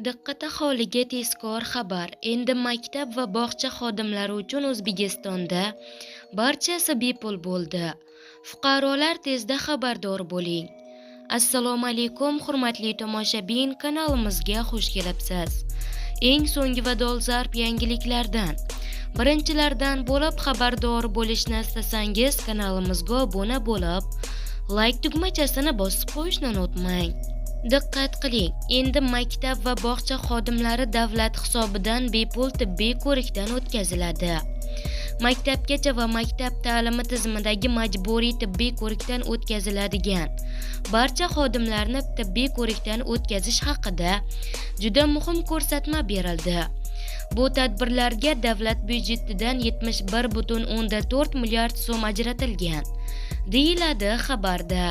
Diqqat, aholiga tezkor xabar! Endi maktab va bog'cha xodimlari uchun O'zbekistonda barchasi bepul bo'ldi. Fuqarolar, tezda xabardor bo'ling. Assalomu alaykum, hurmatli tomoshabin, kanalimizga xush kelibsiz. Eng so'nggi va dolzarb yangiliklardan birinchilardan bo'lib xabardor bo'lishni istasangiz, kanalimizga obuna bo'lib, layk tugmachasini bosib qo'yishni unutmang. Diqqat qiling, endi maktab va bog'cha xodimlari davlat hisobidan bepul tibbiy ko'rikdan o'tkaziladi. Maktabgacha va maktab ta'limi tizimidagi majburiy tibbiy ko'rikdan o'tkaziladigan barcha xodimlarni tibbiy ko'rikdan o'tkazish haqida juda muhim ko'rsatma berildi. Bu tadbirlarga davlat byudjetidan 71,4 milliard so'm ajratilgan, deyiladi xabarda.